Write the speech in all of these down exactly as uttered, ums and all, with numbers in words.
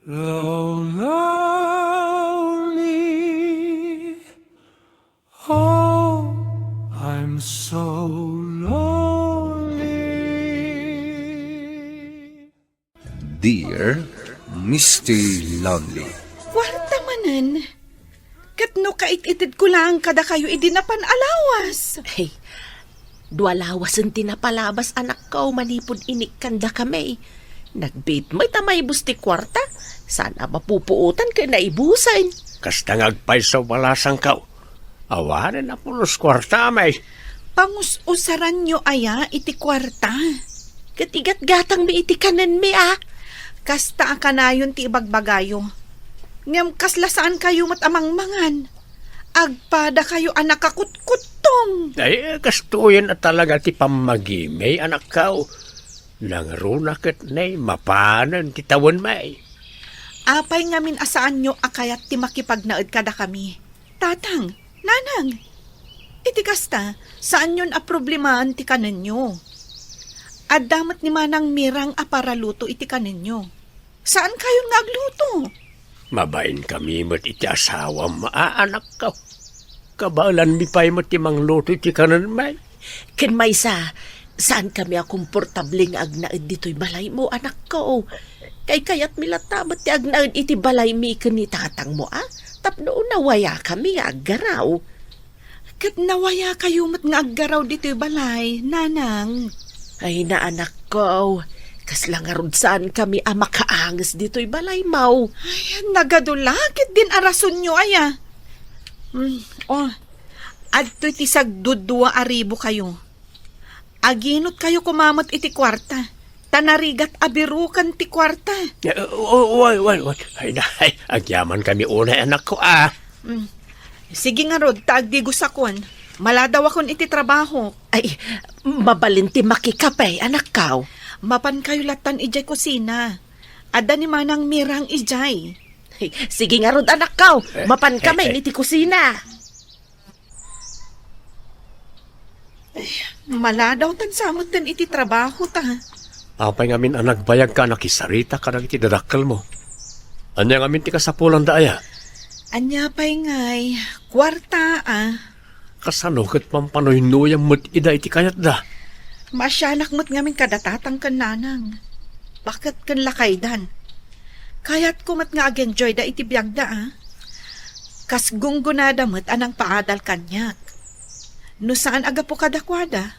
Lonely. Oh, I'm so lonely. Dear Mister Lonely. Kwarta manen. Ket no kait-itedko laeng kadakayo idi napan a lawas. Hey, dua lawasen ti napalabas, anakko, manipud inikkandakami. Nagbiit met a maibus ti kuarta, saan a mapupuotan ken naibusen. Kasta nga agpayso balasangko. Awanen a pulos kuartami. Pangus-usaranyo aya iti kuarta? Ket igatgatangmi iti kanenmi, a. Kasta a kanayon ti ibagbagayo. Ngem kasla saankayo met a mangmangan. Agpadakayo a nakakutkuttong. Ay, kastoyen a talaga ti pammagimi, anakko. Nangruna ket nay mapanen ti tawenmi. Apay ngamin a saanyo a kayat ti makipagnaed kadakami? Tatang, nanang, iti kasta, saanyon a problemaan ti kanenyo. Adda met ni Manang Mirang a paraluto iti kanenyo. Saankayon nga agluto? Mabainkami met iti asawam, a, anakko. Kabaelanmi pay met ti mangluto iti kanenmi. Ken maysa, saankami a komportable nga agnaed ditoy balaymo, anakko. Kaykayatmi latta met ti agnaed iti balaymi ken ni tatangmo, a, tapno nawayakami nga aggaraw. Ket nawayakayo met nga aggaraw ditoy balay, nanang. Ay, anakko, kasla ngarud saankami a makaanges ditoy balaymo. Ay, nagadu la ketdin a rasonyo aya. Mm, oh, adtoy ti sagduddua a ribukayo. Aginotkayo koma met iti kuarta, ta narigat a biroken ti kuarta. Eh, oh, wait, wait, wait. Ay, na, ay, agyamankami unay, anakko, a. Mm. Sige ngarud, ta agdigosakon. Maladawakon iti trabaho. Ay, mabalin ti makikape, anakko. Mapankayo lattan idiay kusina. Adda ni Manang Mirang idiay. Ay, sige ngarud, anakko. Eh, mapankami eh, eh. Iti kusina. Ay, maladawtan sa metten iti trabaho ta. Apay ngamin a nagbayagka a nakisarita kadagiti dadakkelmo? Ania ngamin ti kasapulanda aya? Ania pay ngay, kuarta, a. Kasano ket pampanuynuyam met ida iti kayatda? Maasianak met ngamin kada tatang ken nanang. Baket ken lakaydan. Kayatko met nga ag-enjoyda iti biagda, a. Kas gunggonada met a nangpaadal kaniak. No saan a gapu kadakuada,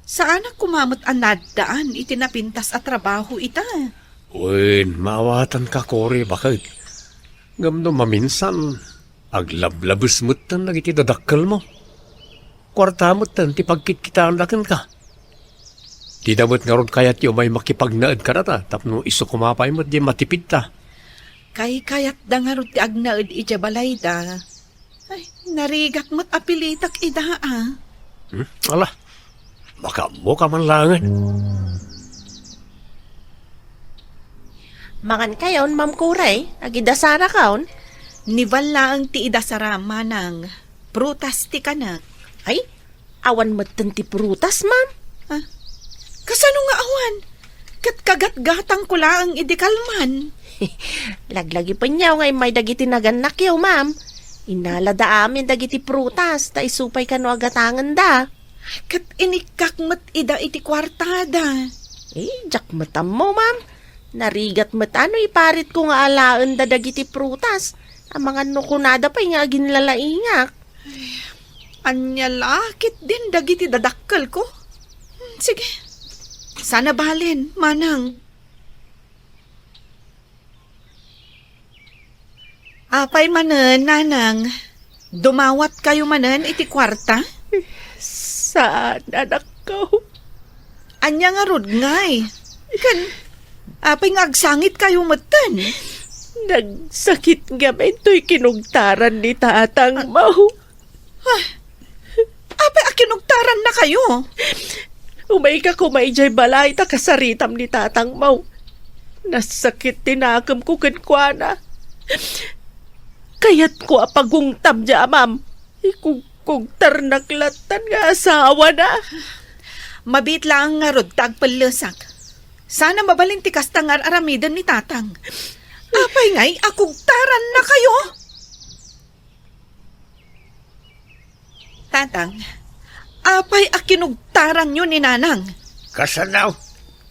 saanak koma met a naaddaan iti napintas a trabaho ita. Wen, maawatanka, Cory, baket. Ngem no maminsan, aglablabes metten dagiti dadakkelmo. Kuarta metten ti pagkitkitaenda kenka. Dida met ngarud kayat ti umay makipagnaed kadata tapno isu koma pay met diay matipidta. Kaykayatda ngarud ti agnaed idiay balayda. Ay, narigat met a pilitak ida, a. Hmm? Ala, makaammoka man laengen. Mangankayon, Ma'am Cory, agidasarakon? Ni Val laeng ti idasaram, manang. Prutas ti kanak. Ay, awan metten ti prutas, ma'am. Ah, kasano nga awan? Ket kagatgatangko laeng idi kalman. Laglagipenyo nga immay dagiti nagannakyo, ma'am. Innalada amin dagiti prutas, ta isu pay kano a gatangenda. Ket inikkak met ida iti kuartada. Eh, diak met ammo, ma'am. Narigat met a no iparitko nga alaenda dagiti prutas. Amangan no kunada pay nga aginlalaingak. Ania la ketdin dagiti dadakkelko? Hmm, sige. Saan a balen, manang. Apay manen, nanang? Dumawatkayo manen iti kuarta? Saan, anakko. Ania ngarud ngay? Ken, apay nga agsangitkayo metten? Nagsakit ngamin toy kinugtaran ni tatangmo. Ah, apay a kinugtarannakayo? Umayka koma idiay balay ta kasaritam ni tatangmo. Nasakit ti nakemko kenkuana. Kayatko a pagungtam diay amam. Ikugkugtarnak lattan nga asawana. Mabiit laeng ngarud ta agpellesak. Saan a mabalin ti kasta nga ar-aramiden ni tatang. Apay Ti ngay a kugtarannakayo? Tatang, apay a kinugtaranyo ni Nanang? Kasano?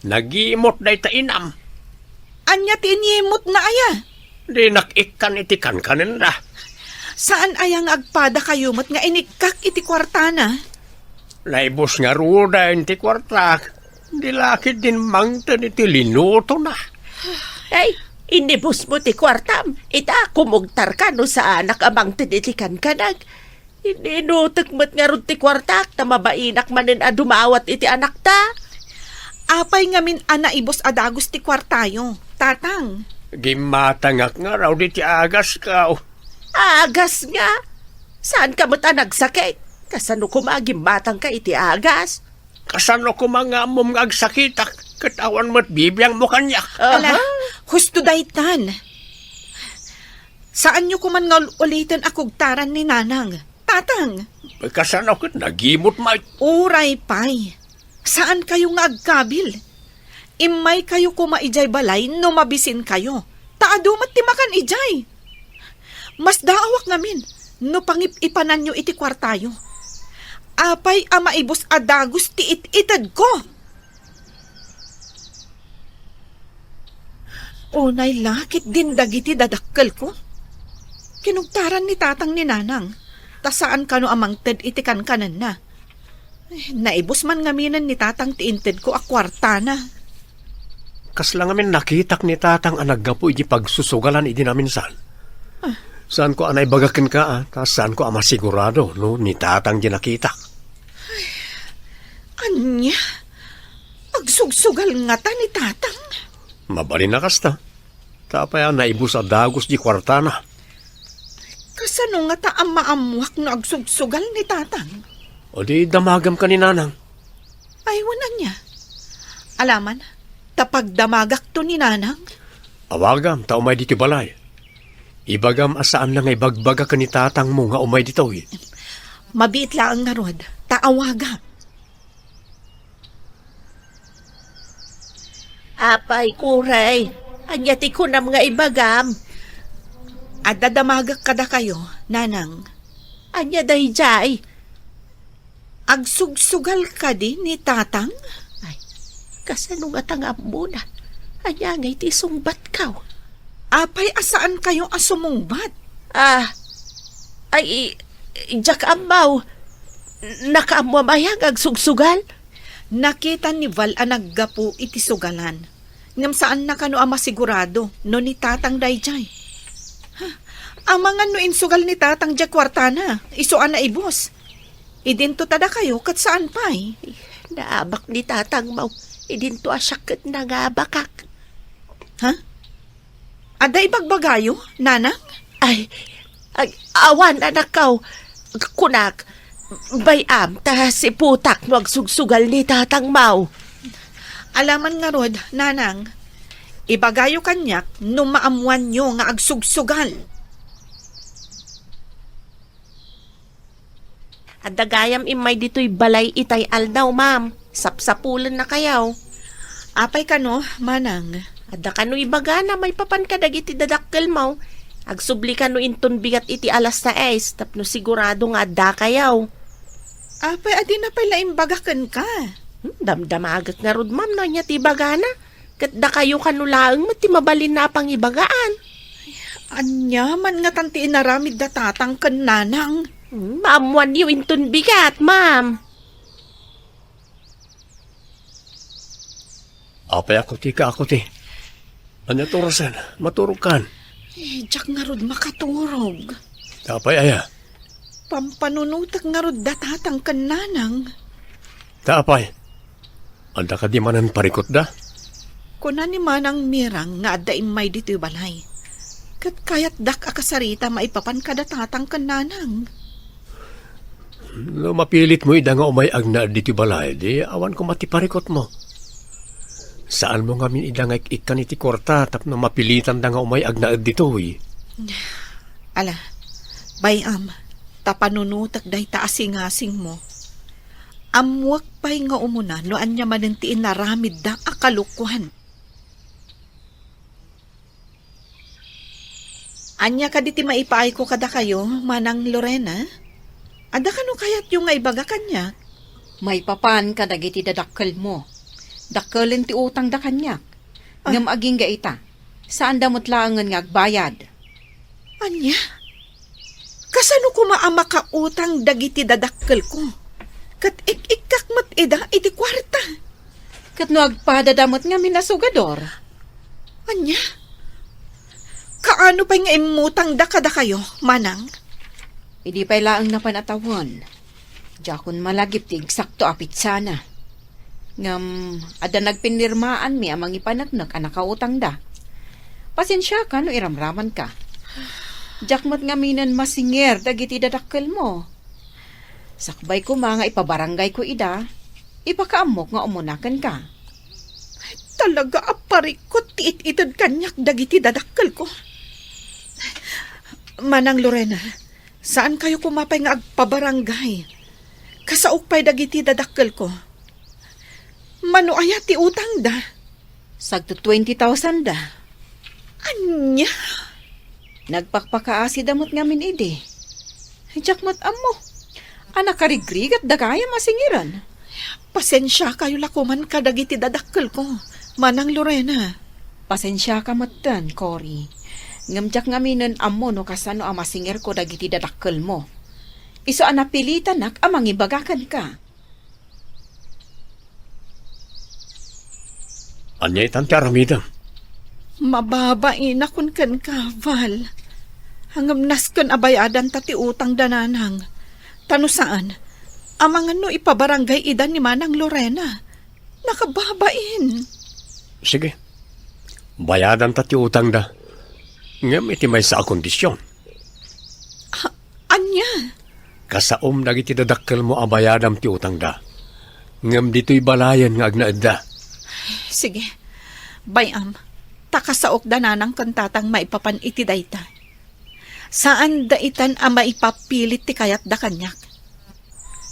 Nagimot dayta inam. Ania ti inyimotna aya? Dinak ikkan iti kankanenda. Saan aya nga agpadakayo met nga inikkak iti kuartana? Naibus ngaruden ti kuartak. Di la ketdin mangted iti linutona. Ay, inibusmo ti kuartam. Ita, kumugtarka no saanak a mangted iti kankanag. Ininutek met ngarud ti kuartak, ta mabainak manen a dumawat iti anakta. Apay ngamin a naibus a dagus ti kuartayo, Tatang? Gimmatangak ngarud iti agasko. Agas nga? Saanka met a nagsakit? Kasano koma a gimmatangka iti agas? Kasano koma nga ammom nga agsakitak, ket awan met bibiangmo kaniak? Ala, aha, husto daytan. Saanyo koman nga ul-uliten a kugtaran ni Nanang, Tatang. Kasano ket nagimot met? Uray pay. Saankayo nga agkabil. Immaykayo koma idiay balay no mabisinkayo. Ta adu met ti makan idiay. Masdaawak ngamin no pangip-ipananyo iti kuartayo. Apay a maibus a dagus ti it-itedko? Unay la ketdin dagiti dadakkelko. Kinugtaran ni Tatang ni Nanang, ta saan kano a mangted iti kankanenna. Eh, naibus man ngaminen ni Tatang ti intedko a kuartana. Kasla ngamin nakitak ni Tatang a naggapu iti pagsusugalan idi naminsan. Ah. Saanko a naibaga kenka, a, ta saanko a masigurado no ni Tatang ti nakitak. Ania? Agsugsugal ngata ni Tatang? Mabalin a kasta. Ta apay a naibus a dagus di kuartana? Kasano ngata a maammuak no agsugsugal ni Tatang? O di damagam ka ni Nanang. Ay, wen ania? Alaman, ta pagdamagakto ni Nanang? Awagam, ta umay ditoy balay. Ibagam a saanna nga ibagbaga ken ni tatangmo nga umay ditoy. Mabiit laeng ngarud, ta awaga. Apay, Kuray, ania ti kunam nga ibagam? Adda damagek kadakayo, Nanang. Ania daydiay? Agsugsugal kadi ni Tatang? Ay, kasano ngata nga ammona? Ania ngay ti sungbatko? Apay a saankayo a sumungbat? Ah, ay, i-, diak ammo. Nakaammoam aya nga agsugsugal? Nakita ni Val a naggapu iti sugalan. Ngem saanna kano a masigurado no ni Tatang daydiay. Ha? Amangan no insugal ni Tatang diay kuartana, isu a naibus. Idinto ta dakayo ket saan pay. Naabak ni Tatangmo. Idinto a siak ket nangabakak. Ha? Adda ibagbagayo, Nanang? Ay, ay, awan, anakko. Kunak, bay-am, ta siputak no agsugsugal ni Tatangmo. Alaman ngarud, Nanang. Ibagayo kaniak no maammoanyo nga agsugsugal. Adda gayam immay ditoy balay itay aldaw, ma'am. Sapsapulennakayo. Apay kano, manang? Adda kano ibagana maipapan kadagiti dadakkelmo. Agsubli kano inton bigat iti alas sais tapno sigurado nga addakayo. Apay, adina pay la imbaga kenka? Hmm, damdamagek ngarud, ma'am, no ania ti ibagana. Ket dakayo kano laeng met ti mabalinna a pangibagaan. Ania man ngatan ti inaramid da tatang ken nanang? Hmm, maammoanyo inton bigat, ma'am. Apay a kuti ka a kuti? Ania ti orasen? Maturogkan? Eh, diak ngarud makaturog. Apay aya? Pampanunotek ngarud da tatang ken nanang. Ta apay? Adda kadi manen parikutda? Kuna ni Manang Mirang nga adda immay ditoy balay. Ket kayatdak a kasarita maipapan kada tatang ken nanang. No mapilitmo ida nga umay agnaed ditoy balay, di awan koma ti parikutmo. Saanmo ngamin ida nga ik-ikkan iti kuarta tapno mapilitanda nga umay agnaed ditoy. Ala, bay-am, ta panunotek dayta a singasingmo. Ammoak pay nga umuna no ania manen ti inaramidda a kalokoan. Ania kadi ti maipaayko kadakayo, Manang Lorena? Adda kano kayatyo nga ibaga kaniak? Maipapan kadagiti dadakkelmo. Dakkelen ti utangda kaniak. Ah. Ngem agingga ita, saanda met laengen nga agbayad. Ania? Kasano koma a makautang dagiti dadakkelko? Ket ik-ikkak met ida iti kuarta. Ket no agpadada met ngamin a sugador? Ania? Kaano pay nga immutangda kadakayo, Manang? Idi pay laeng napan a tawen, diakon malagip ti eksakto a pitsana. Ngem adda nagpinirmaanmi a mangipaneknek a nakautangda. Pasensiaka no iramramanka. Diak met ngaminen masinger dagiti dadakkelmo. Sakbay koma nga ipabaranggayko ida, ipakaammok nga umuna kenka. Talaga a parikut ti it-ited kaniak dagiti dadakkelko. Manang Lorena, saankayo koma pay nga agpabaranggay. Kasaok pay dagiti dadakkelko. Mano aya ti utangda? Sagto twenty thousand da. Ania? Nagpakpakaasida met ngamin idi. Diak met ammo a nakarigrigat da gayam a singiran. Pasensiakayo la koman kadagiti dadakkelko, Manang Lorena. Pasensiaka metten, Cory. Ngem diak ngaminen ammo no kasano a masingerko dagiti dadakkelmo. Isu a napilitanak a mangibaga kenka. Ania itan ti aramidem? Mababainakon kenka, Val. Ngem nasken a bayadanta ti utangda nanang. Ta no saan, amangan no ipabaranggay ida ni Manang Lorena. Nakababain. Sige. Bayadanta ti utangda. Ngem iti maysa a kondision. Ha, ania? Kasaom dagiti dadakkelmo a bayadam ti utangda. Ngem ditoy balayen nga agnaedda. Sige. Bay-am, ta kasaokda nanang ken tatang maipapan iti dayta. Saanda itan a maipapilit ti kayatda kaniak.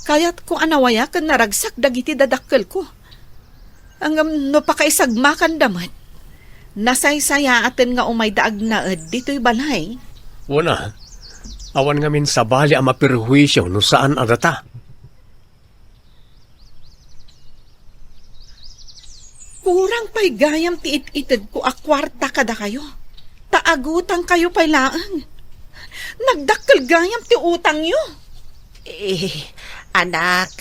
Kayatko a nawayaken naragsak dagiti dadakkelko. Ngem no pakaisagmakanda met, nasaysayaaten nga umayda agnaed ditoy balay. Wen a, awan ngamin sabali a maperhuisio no saan a data. Kurang pay gayam ti it-itedko a kuarta kadakayo. Ta agutangkayo pay laeng. Nagdakkel gayam ti utangyo. Eh, anak,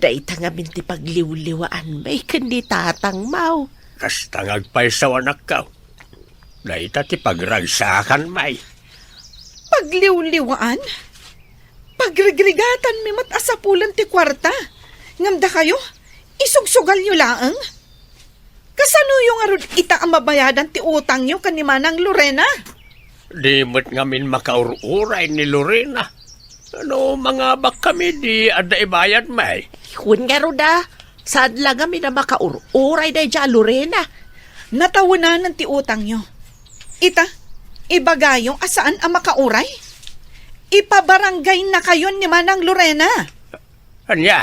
dayta ngamin ti pagliwliwaanmi ken ni tatangmo. Kasta nga agpayso, anakko. Dayta ti pagragsakanmi. Pagliwliwaan? Pagrigrigatanmi met a sapulen ti kuarta. Ngem dakayo, isugsugalyo laeng? Kasanoyo ngarud ita a mabayadan ti utangyo ken ni Manang Lorena? Di met ngamin makaur-uray ni Lorena. No mangabakkami, di adda ibayadmi. Wen ngarud a, saan la ngamin a makaur-uray daydiay a Lorena. Natawenanen ti utangyo. Ita, ibagayo a saan a makauray? Ipabaranggay nakayon ni Manang Lorena. Ania?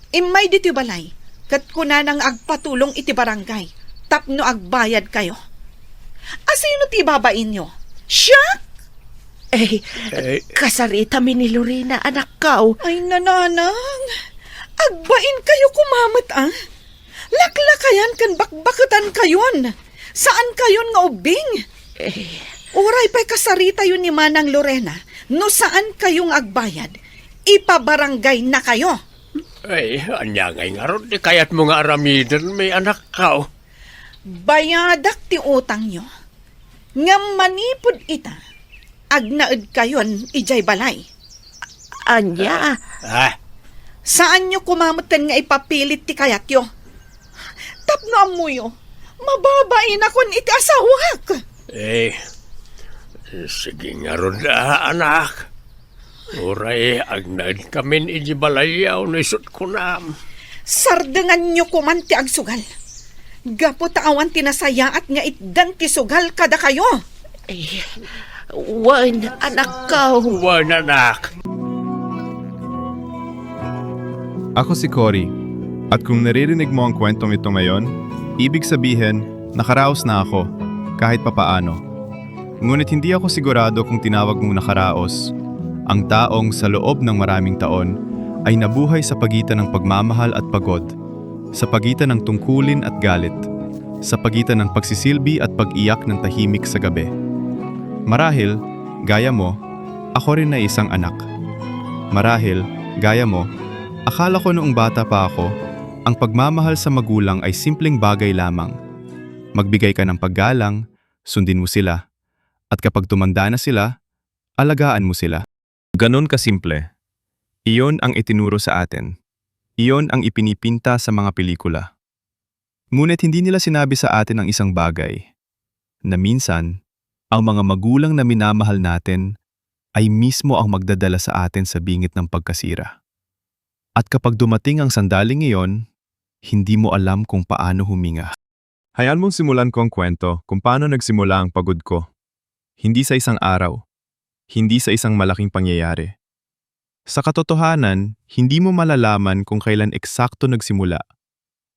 Immay ditoy balay, ket kunana nga agpatulong iti barangay tapno agbayadkayo. Asino ti ibabainyo? Siak? Eh, eh, kasaritami ni Lorena, anakko. Ay, nanang, agbainkayo koma met, a? Laklakayan ken bakbaketankayon. Saankayon nga ubbing. Eh. Uray pay kasaritayo ni Manang Lorena, no saankayo nga agbayad, ipabarangaynakayo. Ay, ania ngay ngarud ti kayatmo nga aramidenmi, anakko? Bayadak ti utangyo. Ngem manipud ita, agnaedkayon idiay balay. Ania? Ah. Saanyo koma metten nga ipapilit ti kayatyo. Tapno ammoyo, mababainakon iti asawak. Eh, sige ngarud a, anak. Uray agnaedkamin iti balayyo no isut' kunam. Sardenganyo koman ti agsugal. Gapu ta awan ti nasayaat nga itdan ti sugal kadakayo. Eh, wen, anakko. Wen, anak. Ako si Cory, at kung naririnig mo ang kwentong ito ngayon, ibig sabihin, nakaraos na ako, kahit papaano. Ngunit hindi ako sigurado kung tinawag mong nakaraos ang taong sa loob ng maraming taon ay nabuhay sa pagitan ng pagmamahal at pagod, sa pagitan ng tungkulin at galit, sa pagitan ng pagsisilbi at pag-iyak ng tahimik sa gabi. Marahil, gaya mo, ako rin ay isang anak. Marahil, gaya mo, akala ko noong bata pa ako, ang pagmamahal sa magulang ay simpleng bagay lamang. Magbigay ka ng paggalang, sundin mo sila. At kapag tumanda na sila, alagaan mo sila. Ganon kasimple. Iyon ang itinuro sa atin. Iyon ang ipinipinta sa mga pelikula. Ngunit hindi nila sinabi sa atin ang isang bagay, na minsan, ang mga magulang na minamahal natin ay mismo ang magdadala sa atin sa bingit ng pagkasira. At kapag dumating ang sandaling iyon, hindi mo alam kung paano huminga. Hayaan mong simulan ko ang kwento kung paano nagsimula ang pagod ko. Hindi sa isang araw. Hindi sa isang malaking pangyayari. Sa katotohanan, hindi mo malalaman kung kailan eksakto nagsimula.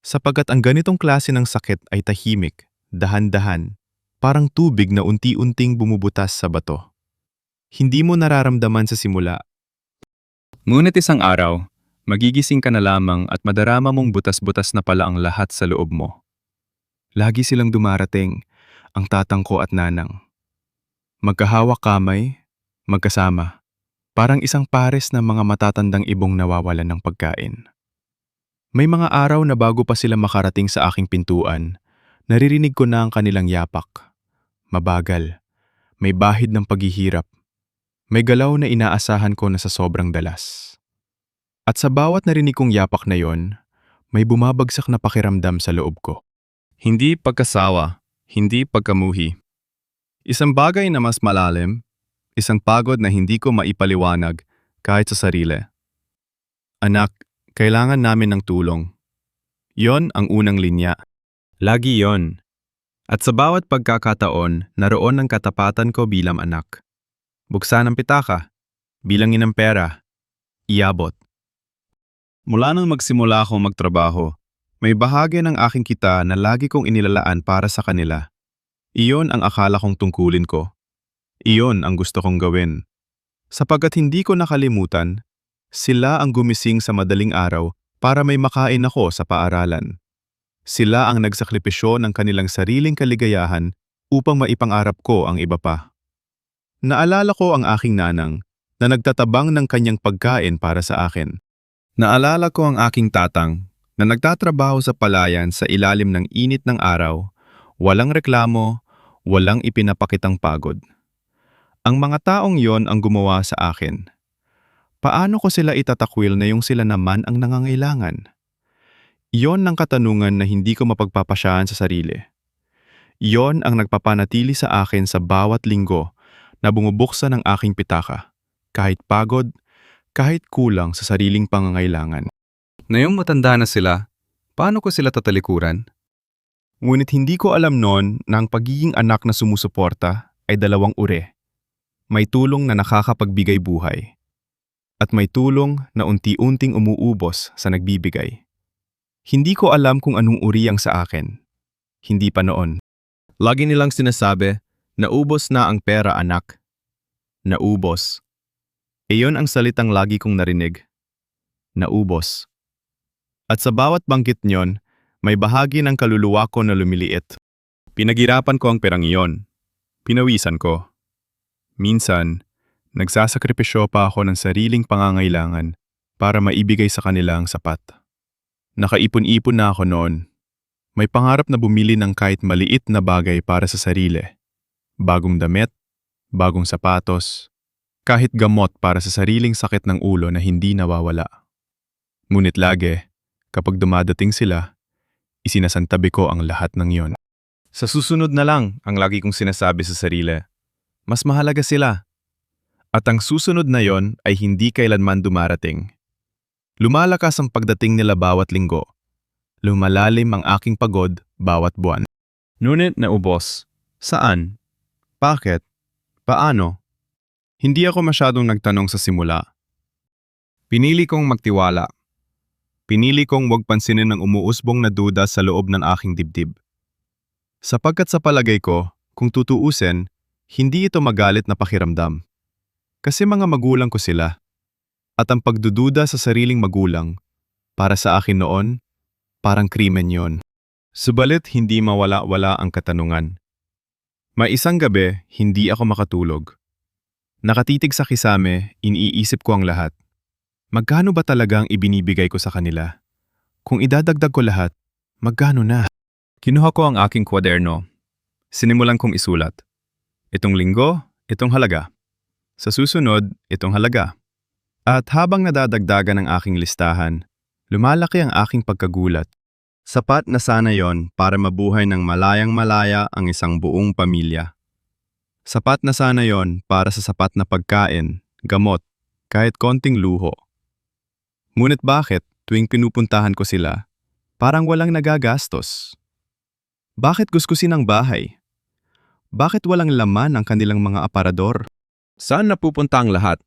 Sapagkat ang ganitong klase ng sakit ay tahimik, dahan-dahan, parang tubig na unti-unting bumubutas sa bato. Hindi mo nararamdaman sa simula. Ngunit isang araw, magigising ka na lamang at madarama mong butas-butas na pala ang lahat sa loob mo. Lagi silang dumarating, ang tatang ko at nanang. Magkahawak kamay, magkasama. Parang isang pares ng mga matatandang ibong nawawalan ng pagkain. May mga araw na bago pa sila makarating sa aking pintuan, naririnig ko na ang kanilang yapak. Mabagal. May bahid ng paghihirap. May galaw na inaasahan ko na sa sobrang dalas. At sa bawat narinig kong yapak na yon, may bumabagsak na pakiramdam sa loob ko. Hindi pagkasawa, hindi pagkamuhi. Isang bagay na mas malalim, isang pagod na hindi ko maipaliwanag kahit sa sarili. "Anak, kailangan namin ng tulong." Yon ang unang linya. Lagi yon. At sa bawat pagkakataon, naroon ang katapatan ko bilang anak. Buksan ang pitaka, bilangin ang pera, iabot. Mula nang magsimula akong magtrabaho, may bahagi ng aking kita na lagi kong inilalaan para sa kanila. Iyon ang akala kong tungkulin ko. Iyon ang gusto kong gawin. Sapagkat hindi ko nakalimutan, sila ang gumising sa madaling araw para may makain ako sa paaralan. Sila ang nagsakripisyo ng kanilang sariling kaligayahan upang maipangarap ko ang iba pa. Naalala ko ang aking nanang na nagtatabang ng kanyang pagkain para sa akin. Naalala ko ang aking tatang na nagtatrabaho sa palayan sa ilalim ng init ng araw, walang reklamo, walang ipinapakitang pagod. Ang mga taong yon ang gumawa sa akin. Paano ko sila itatakwil na yung sila naman ang nangangailangan? Iyon ang katanungan na hindi ko mapagpapasyahan sa sarili. Iyon ang nagpapanatili sa akin sa bawat linggo na bumubuksan ang aking pitaka, kahit pagod, kahit kulang sa sariling pangangailangan. Ngayong matanda na sila, paano ko sila tatalikuran? Ngunit hindi ko alam noon na ang pagiging anak na sumusuporta ay dalawang uri. May tulong na nakakapagbigay buhay, at may tulong na unti-unting umuubos sa nagbibigay. Hindi ko alam kung anong uri ang sa akin. Hindi pa noon. Lagi nilang sinasabi, "Naubos na ang pera, anak. Naubos." Iyon ang salitang lagi kong narinig. Naubos. At sa bawat banggit niyon, may bahagi ng kaluluwa ko na lumiliit. Pinaghirapan ko ang perang iyon. Pinawisan ko. Minsan, nagsasakripisyo pa ako ng sariling pangangailangan para maibigay sa kanila ang sapat. Nakaipon-ipon na ako noon. May pangarap na bumili ng kahit maliit na bagay para sa sarili. Bagong damit, bagong sapatos, kahit gamot para sa sariling sakit ng ulo na hindi nawawala. Ngunit lagi, kapag dumadating sila, isinasantabi ko ang lahat ng yon. "Sa susunod na lang," ang lagi kong sinasabi sa sarili. Mas mahalaga sila. At ang susunod na yon ay hindi kailanman dumarating. Lumalakas ang pagdating nila bawat linggo. Lumalalim ang aking pagod bawat buwan. Ngunit naubos. Saan? Bakit? Paano? Hindi ako masyadong nagtanong sa simula. Pinili kong magtiwala. Pinili kong huwag pansinin ang umuusbong na duda sa loob ng aking dibdib. Sapagkat sa palagay ko, kung tutuusin, Hindi ito magalit na pakiramdam. Kasi mga magulang ko sila. At ang pagdududa sa sariling magulang, para sa akin noon, parang krimen yon. Subalit hindi mawala-wala ang katanungan. May isang gabi, hindi ako makatulog. Nakatitig sa kisame, iniisip ko ang lahat. Magkano ba talaga ang ibinibigay ko sa kanila? Kung idadagdag ko lahat, magkano na? Kinuha ko ang aking kwaderno. Sinimulan kong isulat. Itong linggo, itong halaga. Sa susunod, itong halaga. At habang nadadagdagan ang aking listahan, lumalaki ang aking pagkagulat. Sapat na sana yon para mabuhay ng malayang-malaya ang isang buong pamilya. Sapat na sana yon para sa sapat na pagkain, gamot, kahit konting luho. Ngunit bakit, tuwing pinupuntahan ko sila, parang walang nagagastos? Bakit kuskusin ang bahay? Bakit walang laman ang kanilang mga aparador? Saan napupunta ang lahat?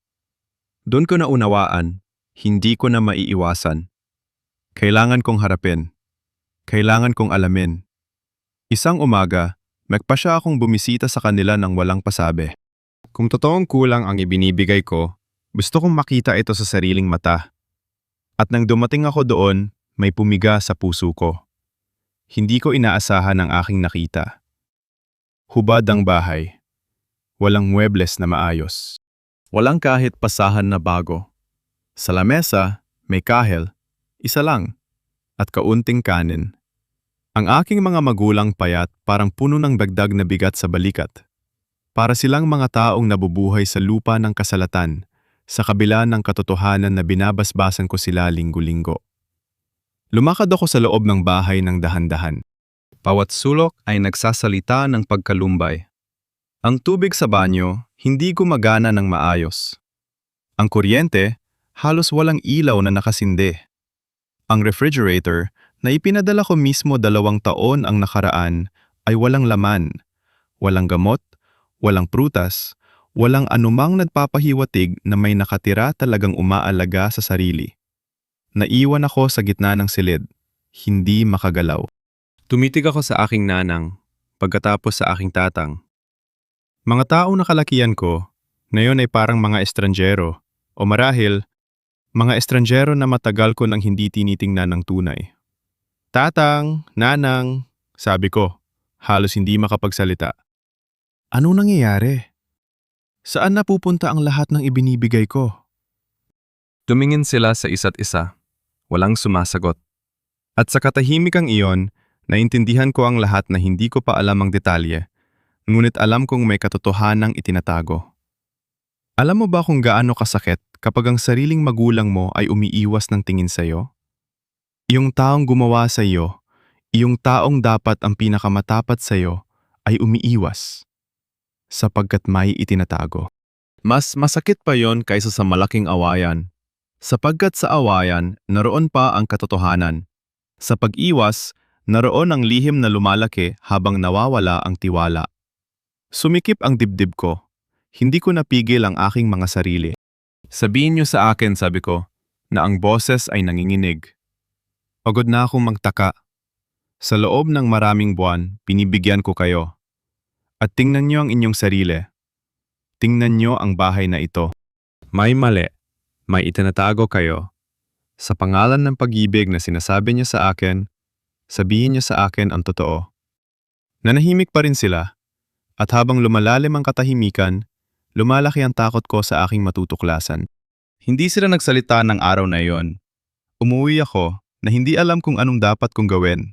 Doon ko naunawaan, hindi ko na maiiwasan. Kailangan kong harapin. Kailangan kong alamin. Isang umaga, nagpasya akong bumisita sa kanila nang walang pasabi. Kung totoong kulang ang ibinibigay ko, gusto kong makita ito sa sariling mata. At nang dumating ako doon, may pumiga sa puso ko. Hindi ko inaasahan ang aking nakita. Hubad ang bahay. Walang muebles na maayos. Walang kahit pasahan na bago. Sa lamesa, may kahel, isa lang, at kaunting kanin. Ang aking mga magulang payat, parang puno ng dagdag na bigat sa balikat. Para silang mga taong nabubuhay sa lupa ng kasalatan, sa kabila ng katotohanan na binabasbasan ko sila linggo-linggo. Lumakad ako sa loob ng bahay ng dahan-dahan. Bawat sulok ay nagsasalita ng pagkalumbay. Ang tubig sa banyo, hindi gumagana ng maayos. Ang kuryente, halos walang ilaw na nakasindi. Ang refrigerator, na ipinadala ko mismo dalawang taon ang nakaraan, ay walang laman. Walang gamot, walang prutas, walang anumang nagpapahiwatig na may nakatira talagang umaalaga sa sarili. Naiwan ako sa gitna ng silid, hindi makagalaw. Tumitig ako sa aking nanang, pagkatapos sa aking tatang. Mga taong nakalakihan ko, ngayon ay parang mga estranghero, o marahil, mga estranghero na matagal ko nang hindi tinitingnan ng tunay. "Tatang, Nanang," sabi ko, halos hindi makapagsalita. "Anong nangyayari? Saan napupunta ang lahat ng ibinibigay ko?" Tumingin sila sa isa't isa. Walang sumasagot. At sa katahimikang iyon, naintindihan ko ang lahat na hindi ko pa alam ang detalye, ngunit alam kong may katotohanang itinatago. Alam mo ba kung gaano kasakit kapag ang sariling magulang mo ay umiiwas ng tingin sa'yo? Iyong taong gumawa sa iyo, iyong taong dapat ang pinakamatapat sa iyo ay umiiwas sapagkat may itinatago. Mas masakit pa yon kaysa sa malaking awayan, sapagkat sa awayan naroon pa ang katotohanan. Sa pag-iwas, naroon ang lihim na lumalaki habang nawawala ang tiwala. Sumikip ang dibdib ko. Hindi ko napigil ang aking mga sarili. "Sabihin niyo sa akin," sabi ko, "na ang boses ay nanginginig." Pagod na akong magtaka. Sa loob ng maraming buwan, binibigyan ko kayo. At tingnan niyo ang inyong sarili. Tingnan niyo ang bahay na ito. May mali. May itinatago kayo. Sa pangalan ng pag-ibig na sinasabi niyo sa akin, sabihin niyo sa akin ang totoo. Nanahimik pa rin sila, at habang lumalalim ang katahimikan, lumalaki ang takot ko sa aking matutuklasan. Hindi sila nagsalita ng araw na iyon. Umuwi ako na hindi alam kung anong dapat kong gawin.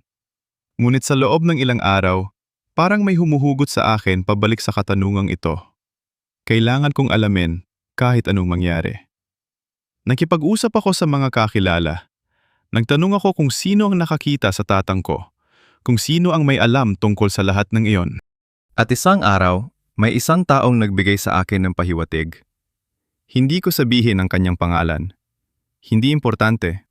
Ngunit sa loob ng ilang araw, parang may humuhugot sa akin pabalik sa katanungang ito. Kailangan kong alamin kahit anong mangyari. Nakipag-usap ako sa mga kakilala. Nagtanong ako kung sino ang nakakita sa tatang ko, kung sino ang may alam tungkol sa lahat ng iyon. At isang araw, may isang taong nagbigay sa akin ng pahiwatig. Hindi ko sabihin ang kanyang pangalan. Hindi importante.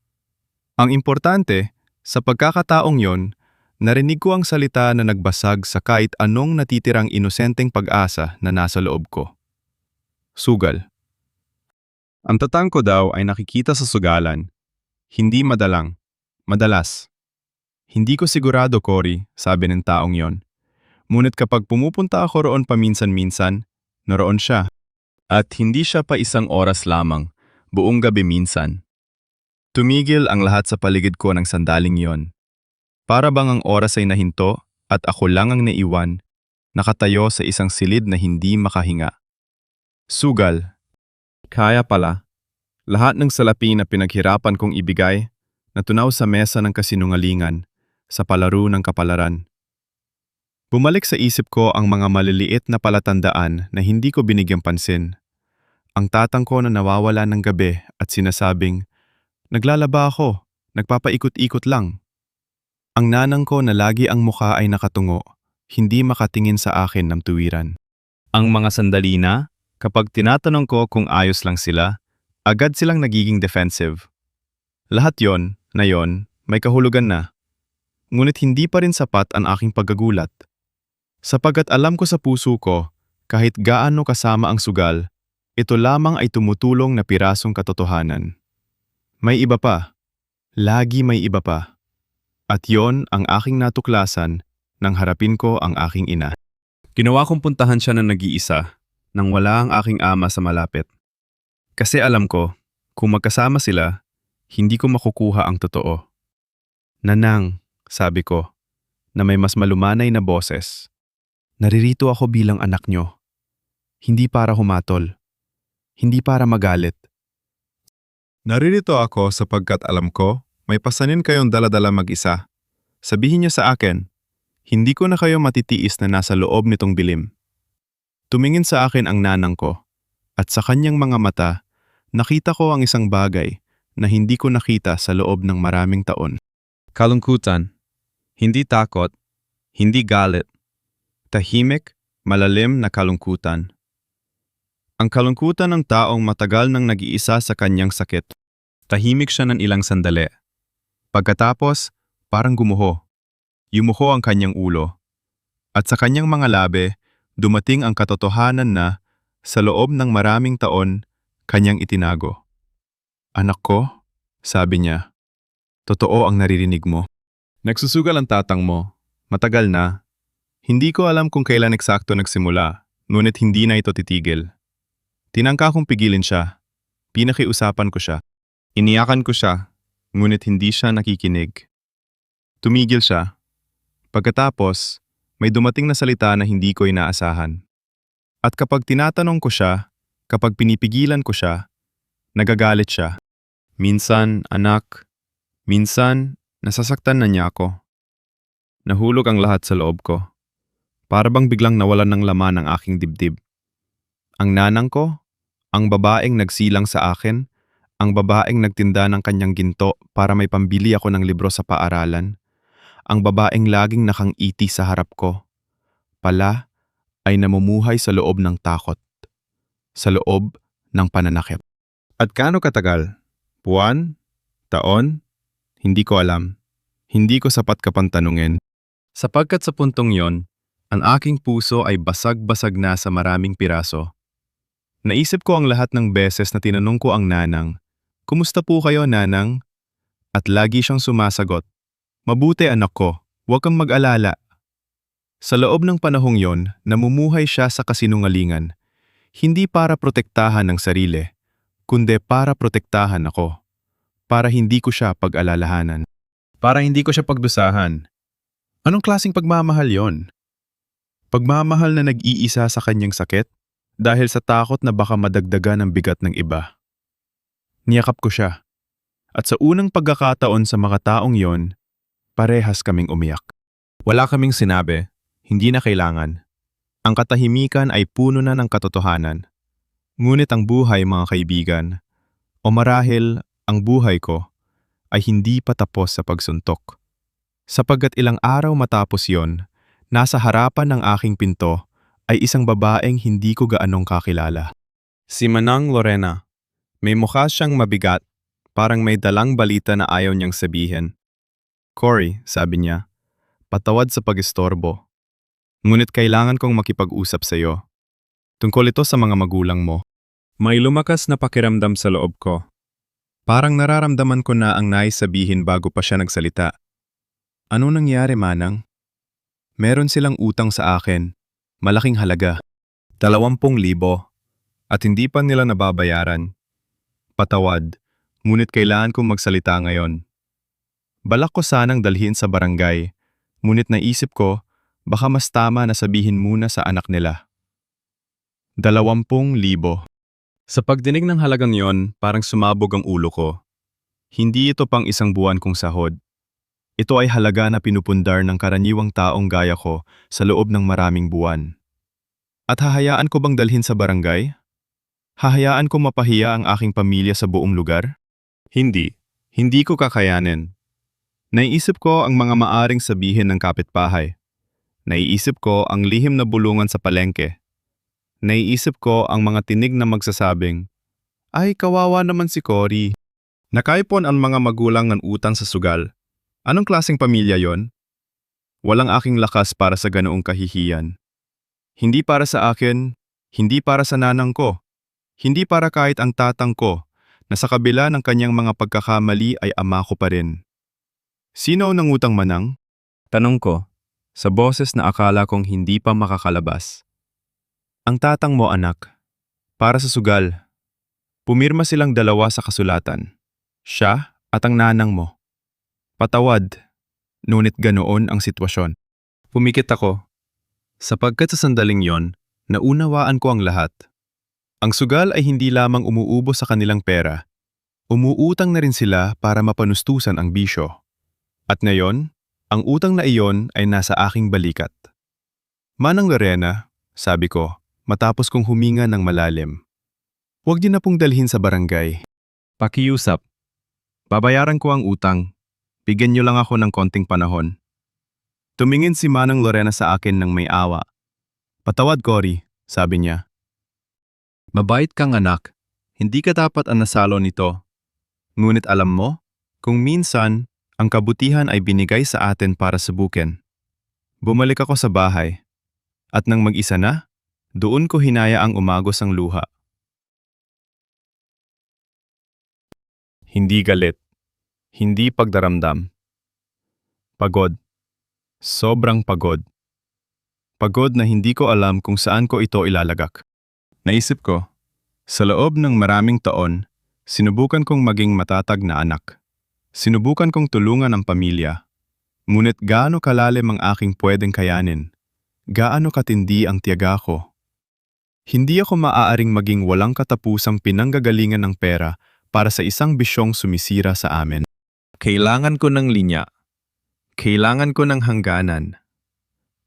Ang importante, sa pagkakataong yon, narinig ko ang salita na nagbasag sa kahit anong natitirang inosenteng pag-asa na nasa loob ko. Sugal. Ang tatang ko daw ay nakikita sa sugalan. Hindi madalang. Madalas. "Hindi ko sigurado, Cory," sabi ng taong yon. Ngunit kapag pumupunta ako roon paminsan-minsan, naroon siya. At hindi siya pa isang oras lamang, buong gabi minsan. Tumigil ang lahat sa paligid ko ng sandaling iyon. Para bang ang oras ay nahinto at ako lang ang naiwan, nakatayo sa isang silid na hindi makahinga. Sugal. Kaya pala, lahat ng salapi na pinaghirapan kong ibigay, natunaw sa mesa ng kasinungalingan, sa palaro ng kapalaran. Bumalik sa isip ko ang mga maliliit na palatandaan na hindi ko binigyang pansin. Ang tatang ko na nawawala ng gabi at sinasabing, "Naglalaba ako, nagpapaikot-ikot lang." Ang nanang ko na lagi ang mukha ay nakatungo, hindi makatingin sa akin ng tuwiran. Ang mga sandali na, kapag tinatanong ko kung ayos lang sila, agad silang nagiging defensive. Lahat yon, na yon, may kahulugan na. Ngunit hindi pa rin sapat ang aking pagkagulat. Sapagkat alam ko sa puso ko, kahit gaano kasama ang sugal, ito lamang ay tumutulong na pirasong katotohanan. May iba pa. Lagi may iba pa. At yon ang aking natuklasan nang harapin ko ang aking ina. Ginawa kong puntahan siya na nag-iisa nang wala ang aking ama sa malapit. Kasi alam ko, kung magkasama sila, hindi ko makukuha ang totoo. "Nanang," sabi ko, na may mas malumanay na boses. "Naririto ako bilang anak niyo. Hindi para humatol. Hindi para magalit. Naririto ako sapagkat alam ko may pasanin kayong daladala mag-isa. Sabihin niyo sa akin, hindi ko na kayo matitiis na nasa loob nitong bilim." Tumingin sa akin ang nanang ko, at sa kanyang mga mata, nakita ko ang isang bagay na hindi ko nakita sa loob ng maraming taon. Kalungkutan. Hindi takot, hindi galit. Tahimik, malalim na kalungkutan. Ang kalungkutan ng taong matagal nang nag-iisa sa kanyang sakit. Tahimik siya ng ilang sandali. Pagkatapos, parang gumuho. Yumuko ang kanyang ulo. At sa kanyang mga labi, dumating ang katotohanan na, sa loob ng maraming taon, kanyang itinago. "Anak ko," sabi niya, "totoo ang naririnig mo. Nagsusugal ang tatang mo. Matagal na. Hindi ko alam kung kailan eksakto nagsimula, ngunit hindi na ito titigil." Tinangka kong pigilin siya. Pinakiusapan ko siya. Iniyakan ko siya, ngunit hindi siya nakikinig. Tumigil siya. Pagkatapos, may dumating na salita na hindi ko inaasahan. At kapag tinatanong ko siya, kapag pinipigilan ko siya, nagagalit siya. Minsan, anak, minsan, nasasaktan na niya ako. Nahulog ang lahat sa loob ko. Para bang biglang nawalan ng laman ang aking dibdib. Ang nanang ko, ang babaeng nagsilang sa akin, ang babaeng nagtinda ng kanyang ginto para may pambili ako ng libro sa paaralan, ang babaeng laging nakangiti sa harap ko, pala ay namumuhay sa loob ng takot, sa loob ng pananakit. At gaano katagal? Buwan? Taon? Hindi ko alam. Hindi ko sapat kapantanungin. Sapagkat sa puntong yon, ang aking puso ay basag-basag na sa maraming piraso. Naisip ko ang lahat ng beses na tinanong ko ang nanang, "Kumusta po kayo, nanang?" At lagi siyang sumasagot, "Mabuti, anak ko, huwag kang mag-alala." Sa loob ng panahong yon, namumuhay siya sa kasinungalingan, hindi para protektahan ang sarili, kundi para protektahan ako, para hindi ko siya pag-alalahanan. Para hindi ko siya pagdusahan. Anong klaseng pagmamahal yon? Pagmamahal na nag-iisa sa kanyang sakit dahil sa takot na baka madagdagan ang bigat ng iba. Niyakap ko siya. At sa unang pagkakataon sa mga taong yon, parehas kaming umiyak. Wala kaming sinabi, hindi na kailangan. Ang katahimikan ay puno na ng katotohanan. Ngunit ang buhay, mga kaibigan, o marahil ang buhay ko, ay hindi pa tapos sa pagsuntok. Sapagkat ilang araw matapos yon, nasa harapan ng aking pinto ay isang babaeng hindi ko gaanong kakilala. Si Manang Lorena. May mukha siyang mabigat, parang may dalang balita na ayaw niyang sabihin. "Cory," sabi niya, "patawad sa pag-istorbo. Ngunit kailangan kong makipag-usap sa iyo. Tungkol ito sa mga magulang mo." May lumakas na pakiramdam sa loob ko. Parang nararamdaman ko na ang nais sabihin bago pa siya nagsalita. "Ano nangyari, Manang?" Meron silang utang sa akin. Malaking halaga. Dalawampung libo. At hindi pa nila nababayaran. Patawad, ngunit kailangan kong magsalita ngayon. Balak ko sanang dalhin sa barangay, ngunit naisip ko, baka mas tama na sabihin muna sa anak nila. Dalawampung libo. Sa pagdinig ng halagang yon, parang sumabog ang ulo ko. Hindi ito pang isang buwan kong sahod. Ito ay halaga na pinupundar ng karaniwang taong gaya ko sa loob ng maraming buwan. At hahayaan ko bang dalhin sa barangay? Hahayaan kong mapahiya ang aking pamilya sa buong lugar? Hindi. Hindi ko kakayanin. Naiisip ko ang mga maaring sabihin ng kapitbahay. Naiisip ko ang lihim na bulungan sa palengke. Naiisip ko ang mga tinig na magsasabing, "Ay, kawawa naman si Cory." Nakaipon ang mga magulang ng utang sa sugal. Anong klaseng pamilya yon? Walang aking lakas para sa ganoong kahihiyan. Hindi para sa akin, hindi para sa nanang ko, hindi para kahit ang tatang ko, na sa kabila ng kanyang mga pagkakamali ay ama ko pa rin. "Sino ang nangutang, manang?" tanong ko, sa boses na akala kong hindi pa makakalabas. "Ang tatang mo, anak. Para sa sugal. Pumirma silang dalawa sa kasulatan. Siya at ang nanang mo. Patawad, ngunit ganoon ang sitwasyon." Pumikit ako, sapagkat sa sandaling yon, naunawaan ko ang lahat. Ang sugal ay hindi lamang umuubos sa kanilang pera, umuutang na rin sila para mapanustusan ang bisyo. At ngayon, ang utang na iyon ay nasa aking balikat. "Manang Lorena," sabi ko, matapos kong huminga ng malalim, "huwag niyo na pong dalhin sa barangay. Pakiusap. Babayaran ko ang utang. Bigyan niyo lang ako ng konting panahon." Tumingin si Manang Lorena sa akin ng may awa. "Patawad, Cory," sabi niya. "Mabait kang anak. Hindi ka dapat ang nasalo nito. Ngunit alam mo, kung minsan, ang kabutihan ay binigay sa atin para subukin." Bumalik ako sa bahay. At nang mag-isa na, doon ko hinayaang umagos ang luha. Hindi galit. Hindi pagdaramdam. Pagod. Sobrang pagod. Pagod na hindi ko alam kung saan ko ito ilalagak. Naisip ko, sa loob ng maraming taon, sinubukan kong maging matatag na anak. Sinubukan kong tulungan ang pamilya. Ngunit gaano kalalim ang aking pwedeng kayanin? Gaano katindi ang tiyaga ko? Hindi ako maaaring maging walang katapusang pinanggagalingan ng pera para sa isang bisyong sumisira sa amin. Kailangan ko ng linya. Kailangan ko ng hangganan.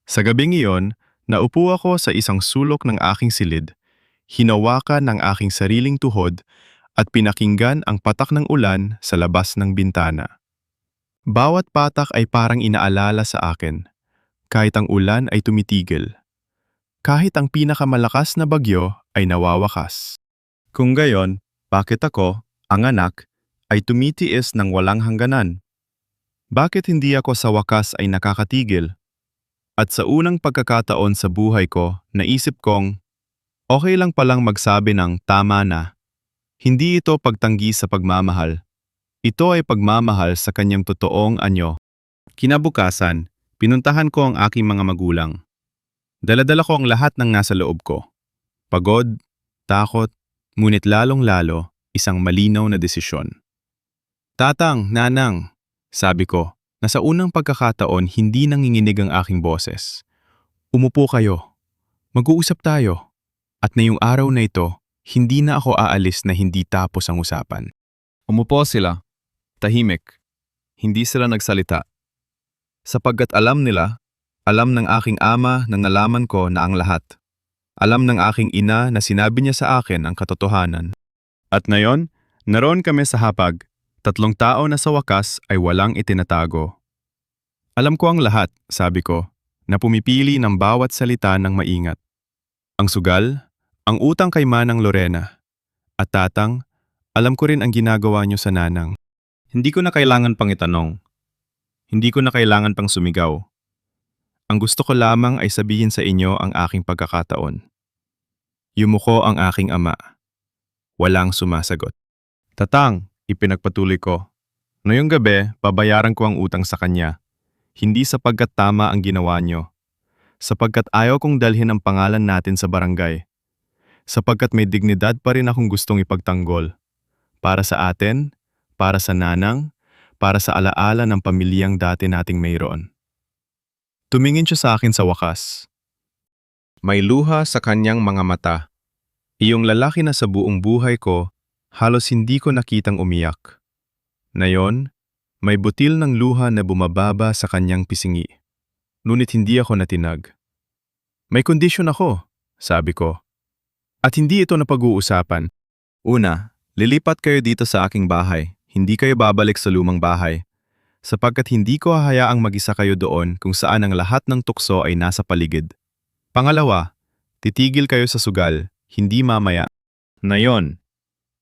Sa gabing iyon, naupo ako sa isang sulok ng aking silid, hinawakan ang aking sariling tuhod, at pinakinggan ang patak ng ulan sa labas ng bintana. Bawat patak ay parang inaalala sa akin, kahit ang ulan ay tumitigil, kahit ang pinakamalakas na bagyo ay nawawakas. Kung gayon, bakit ako, ang anak, ay tumitiis ng walang hangganan? Bakit hindi ako sa wakas ay nakakatigil? At sa unang pagkakataon sa buhay ko, naisip kong, okay lang palang magsabi ng "tama na." Hindi ito pagtanggi sa pagmamahal. Ito ay pagmamahal sa kanyang totoong anyo. Kinabukasan, pinuntahan ko ang aking mga magulang. Daladala ko ang lahat ng nasa loob ko. Pagod, takot, ngunit lalong-lalo, isang malinaw na desisyon. "Tatang, Nanang," sabi ko, na sa unang pagkakataon hindi nanginginig ang aking boses. "Umupo kayo. Mag-uusap tayo." At ngayong araw na ito, hindi na ako aalis na hindi tapos ang usapan. Umupo sila, tahimik. Hindi sila nagsalita. Sapagkat alam nila, alam ng aking ama na nalaman ko na ang lahat. Alam ng aking ina na sinabi niya sa akin ang katotohanan. At ngayon, naroon kami sa hapag, tatlong tao na sa wakas ay walang itinatago. "Alam ko ang lahat," sabi ko, na pumipili ng bawat salita ng maingat. "Ang sugal, ang utang kay Manang Lorena. At Tatang, alam ko rin ang ginagawa niyo sa Nanang." Hindi ko na kailangan pang itanong. Hindi ko na kailangan pang sumigaw. Ang gusto ko lamang ay sabihin sa inyo ang aking pagkakataon. Yumuko ang aking ama. Walang sumasagot. "Tatang," ipinagpatuloy ko, "ngayong gabi, babayaran ko ang utang sa kanya. Hindi sapagkat tama ang ginawa niyo, Sapagkat ayaw kong dalhin ang pangalan natin sa barangay. Sapagkat may dignidad pa rin akong gustong ipagtanggol. Para sa atin, para sa nanang, para sa alaala ng pamilyang dati nating mayroon. Tumingin siya sa akin sa wakas. May luha sa kanyang mga mata. Iyong lalaki na sa buong buhay ko, halos hindi ko nakitang umiyak. Ngayon, may butil ng luha na bumababa sa kanyang pisngi. Ngunit hindi ako natinag. "May kondisyon ako," sabi ko. "At hindi ito napag-uusapan. Una, lilipat kayo dito sa aking bahay. Hindi kayo babalik sa lumang bahay. Sapagkat hindi ko hahayaang mag-isa kayo doon kung saan ang lahat ng tukso ay nasa paligid. Pangalawa, titigil kayo sa sugal, hindi mamaya. Ngayon,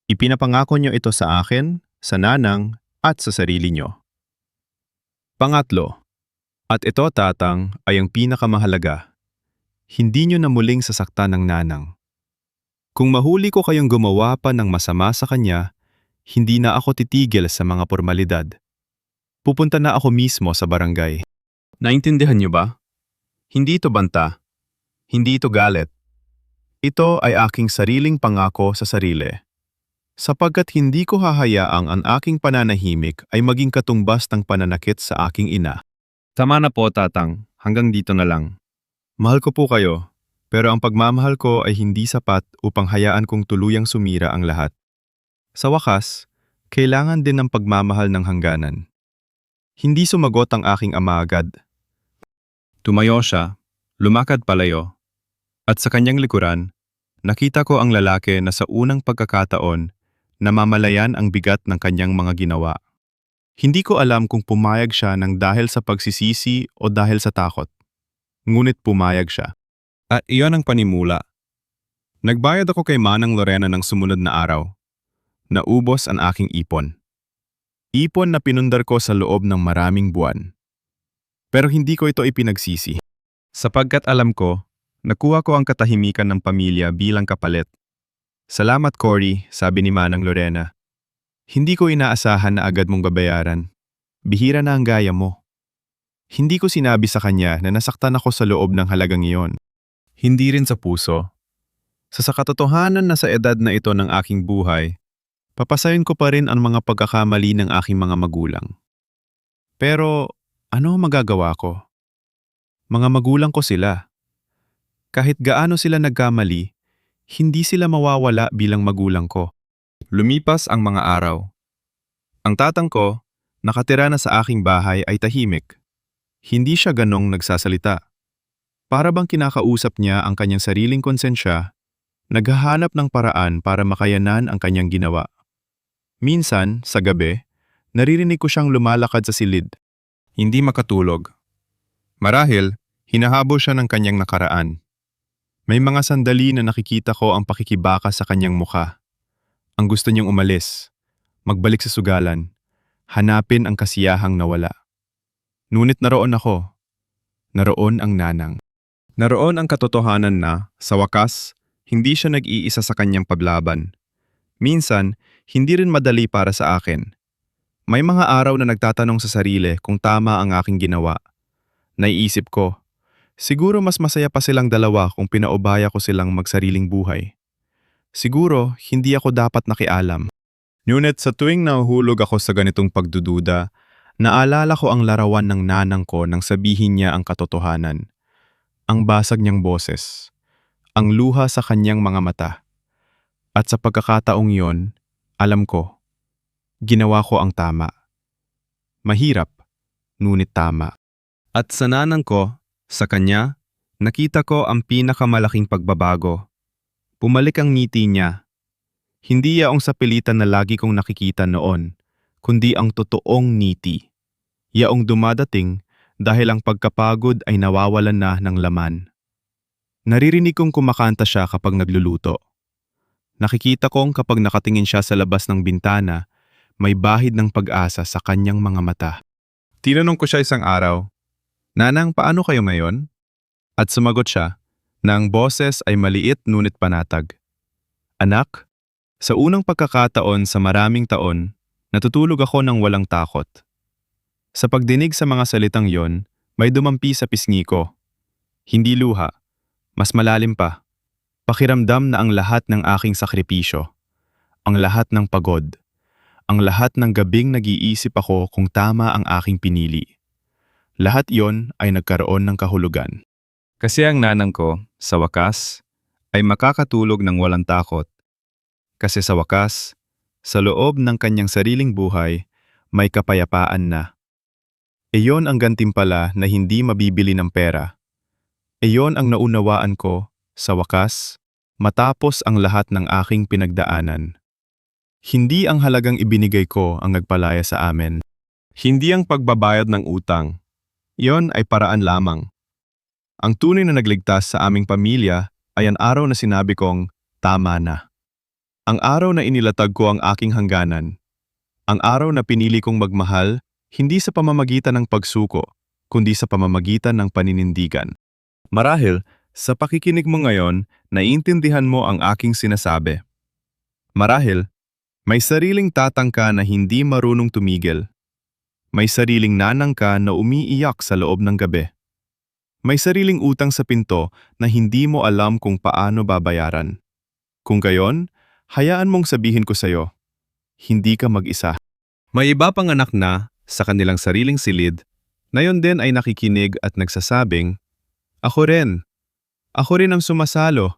ipinapangako niyo ito sa akin, sa nanang, at sa sarili niyo. Pangatlo, at ito, Tatang, ay ang pinakamahalaga. Hindi niyo na muling sasaktan ang nanang. Kung mahuli ko kayong gumawa pa ng masama sa kanya, hindi na ako titigil sa mga pormalidad. Pupunta na ako mismo sa barangay." Naintindihan niyo ba? Hindi ito banta. Hindi ito galit. Ito ay aking sariling pangako sa sarili. Sapagkat hindi ko hahayaang ang aking pananahimik ay maging katumbas ng pananakit sa aking ina. "Tama na po, Tatang. Hanggang dito na lang. Mahal ko po kayo, pero ang pagmamahal ko ay hindi sapat upang hayaan kong tuluyang sumira ang lahat. Sa wakas, kailangan din ng pagmamahal ng hangganan." Hindi sumagot ang aking ama agad. Tumayo siya, lumakad palayo, at sa kanyang likuran, nakita ko ang lalaki na sa unang pagkakataon namamalayan ang bigat ng kanyang mga ginawa. Hindi ko alam kung pumayag siya ng dahil sa pagsisisi o dahil sa takot. Ngunit pumayag siya. At iyon ang panimula. Nagbayad ako kay Manang Lorena ng sumunod na araw. Naubos ang aking ipon. Ipon na pinundar ko sa loob ng maraming buwan. Pero hindi ko ito ipinagsisi. Sapagkat alam ko, nakuha ko ang katahimikan ng pamilya bilang kapalit. "Salamat, Cory," sabi ni Manang Lorena. "Hindi ko inaasahan na agad mong babayaran. Bihira na ang gaya mo." Hindi ko sinabi sa kanya na nasaktan ako sa loob ng halagang iyon. Hindi rin sa puso. Sa, sa katotohanan na sa edad na ito ng aking buhay, papasayon ko pa rin ang mga pagkakamali ng aking mga magulang. Pero ano ang magagawa ko? Mga magulang ko sila. Kahit gaano sila nagkamali, hindi sila mawawala bilang magulang ko. Lumipas ang mga araw. Ang tatang ko, nakatira na sa aking bahay, ay tahimik. Hindi siya ganong nagsasalita. Para bang kinakausap niya ang kanyang sariling konsensya, naghahanap ng paraan para makayanan ang kanyang ginawa. Minsan, sa gabi, naririnig ko siyang lumalakad sa silid. Hindi makatulog. Marahil, hinahabol siya ng kanyang nakaraan. May mga sandali na nakikita ko ang pakikibaka sa kanyang mukha. Ang gusto niyang umalis, magbalik sa sugalan, hanapin ang kasiyahang nawala. Ngunit naroon ako. Naroon ang nanang. Naroon ang katotohanan na, sa wakas, hindi siya nag-iisa sa kanyang paglaban. Minsan, hindi rin madali para sa akin. May mga araw na nagtatanong sa sarili kung tama ang aking ginawa. Naiisip ko, "Siguro mas masaya pa silang dalawa kung pinaubaya ko silang magsariling buhay. Siguro, hindi ako dapat nakialam." Ngunit sa tuwing nahuhulog ako sa ganitong pagdududa, naalala ko ang larawan ng nanang ko nang sabihin niya ang katotohanan. Ang basag niyang boses, ang luha sa kanyang mga mata. At sa pagkakataong iyon, alam ko, ginawa ko ang tama. Mahirap, ngunit tama. At sa nanang ko, sa kanya, nakita ko ang pinakamalaking pagbabago. Bumalik ang ngiti niya. Hindi yaong sapilitan na lagi kong nakikita noon, kundi ang totoong ngiti. Yaong dumadating dahil ang pagkapagod ay nawawalan na ng laman. Naririnig kong kumakanta siya kapag nagluluto. Nakikita kong kapag nakatingin siya sa labas ng bintana, may bahid ng pag-asa sa kanyang mga mata. Tinanong ko siya isang araw, "Nanang, paano kayo ngayon?" At sumagot siya na ang boses ay maliit ngunit panatag. "Anak, sa unang pagkakataon sa maraming taon, natutulog ako nang walang takot." Sa pagdinig sa mga salitang yon, may dumampi sa pisngi ko. Hindi luha, mas malalim pa. Pakiramdam na ang lahat ng aking sakripisyo, ang lahat ng pagod, ang lahat ng gabing nag-iisip ako kung tama ang aking pinili. Lahat yon ay nagkaroon ng kahulugan. Kasi ang nanang ko, sa wakas, ay makakatulog ng walang takot. Kasi sa wakas, sa loob ng kanyang sariling buhay, may kapayapaan na. Iyon ang gantimpala na hindi mabibili ng pera. Iyon ang naunawaan ko, sa wakas, matapos ang lahat ng aking pinagdaanan. Hindi ang halagang ibinigay ko ang nagpalaya sa amin. Hindi ang pagbabayad ng utang. Iyon ay paraan lamang. Ang tunay na nagligtas sa aming pamilya ay ang araw na sinabi kong, "Tama na." Ang araw na inilatag ko ang aking hangganan. Ang araw na pinili kong magmahal, hindi sa pamamagitan ng pagsuko, kundi sa pamamagitan ng paninindigan. Marahil, sa pakikinig mo ngayon, naiintindihan mo ang aking sinasabi. Marahil, may sariling tatang ka na hindi marunong tumigil. May sariling nanang ka na umiiyak sa loob ng gabi. May sariling utang sa pinto na hindi mo alam kung paano babayaran. Kung gayon, hayaan mong sabihin ko sayo, hindi ka mag-isa. May iba pang anak na, sa kanilang sariling silid, na yon din ay nakikinig at nagsasabing, "Ako rin. Ako rin ang sumasalo.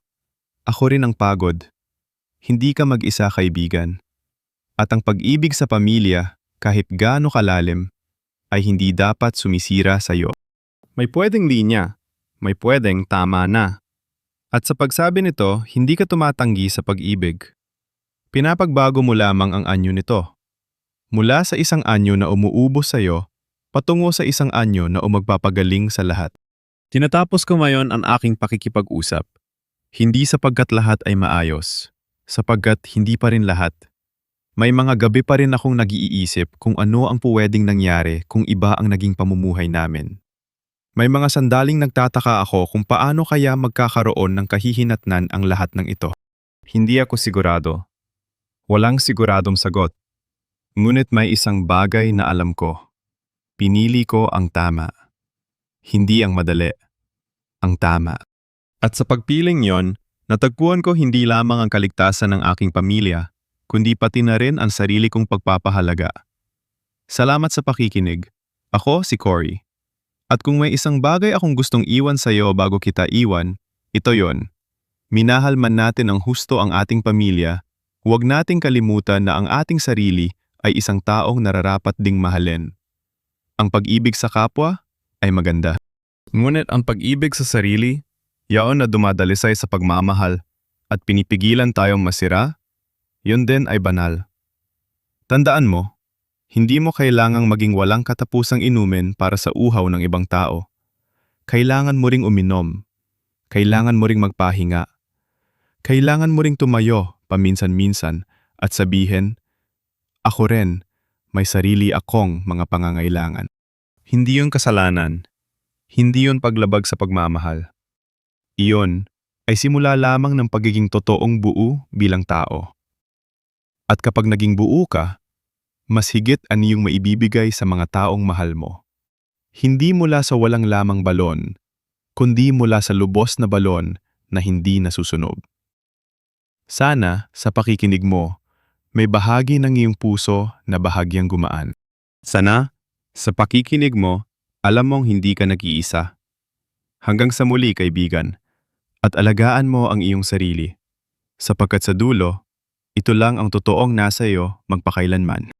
Ako rin ang pagod." Hindi ka mag-isa, kaibigan. At ang pag-ibig sa pamilya, kahit gaano kalalim, ay hindi dapat sumisira sayo. May pwedeng linya, may pwedeng tama na. At sa pagsabi nito, hindi ka tumatanggi sa pag-ibig. Pinapagbago mo lamang ang anyo nito. Mula sa isang anyo na umuubos sayo, patungo sa isang anyo na umagpapagaling sa lahat. Tinatapos ko ngayon ang aking pakikipag-usap. Hindi sapagkat lahat ay maayos, sapagkat hindi pa rin lahat. May mga gabi pa rin akong nag-iisip kung ano ang pwedeng nangyari kung iba ang naging pamumuhay namin. May mga sandaling nagtataka ako kung paano kaya magkakaroon ng kahihinatnan ang lahat ng ito. Hindi ako sigurado. Walang siguradong sagot. Ngunit may isang bagay na alam ko. Pinili ko ang tama. Hindi ang madali. Ang tama. At sa pagpiling yon, natagpuan ko hindi lamang ang kaligtasan ng aking pamilya, kundi pati na rin ang sarili kong pagpapahalaga. Salamat sa pakikinig. Ako si Cory. At kung may isang bagay akong gustong iwan sayo bago kita iwan, ito yon. Minahal man natin ang husto ang ating pamilya, huwag nating kalimutan na ang ating sarili ay isang taong nararapat ding mahalin. Ang pag-ibig sa kapwa ay maganda. Ngunit ang pag-ibig sa sarili, yaon na dumadalisay sa pagmamahal at pinipigilan tayong masira, yun din ay banal. Tandaan mo, hindi mo kailangang maging walang katapusang inumin para sa uhaw ng ibang tao. Kailangan mo ring uminom. Kailangan mo ring magpahinga. Kailangan mo ring tumayo paminsan-minsan at sabihin, "Ako rin, may sarili akong mga pangangailangan." Hindi yun kasalanan. Hindi yun paglabag sa pagmamahal. Iyon ay simula lamang ng pagiging totoong buo bilang tao. At kapag naging buo ka, mas higit ang iyong maibibigay sa mga taong mahal mo. Hindi mula sa walang lamang balon, kundi mula sa lubos na balon na hindi nasusunog. Sana, sa pakikinig mo, may bahagi ng iyong puso na bahagyang gumaan. Sana, sa pakikinig mo, alam mong hindi ka nag-iisa. Hanggang sa muli, kaibigan, at alagaan mo ang iyong sarili, sapagkat sa dulo, ito lang ang totoong nasa iyo magpakailanman.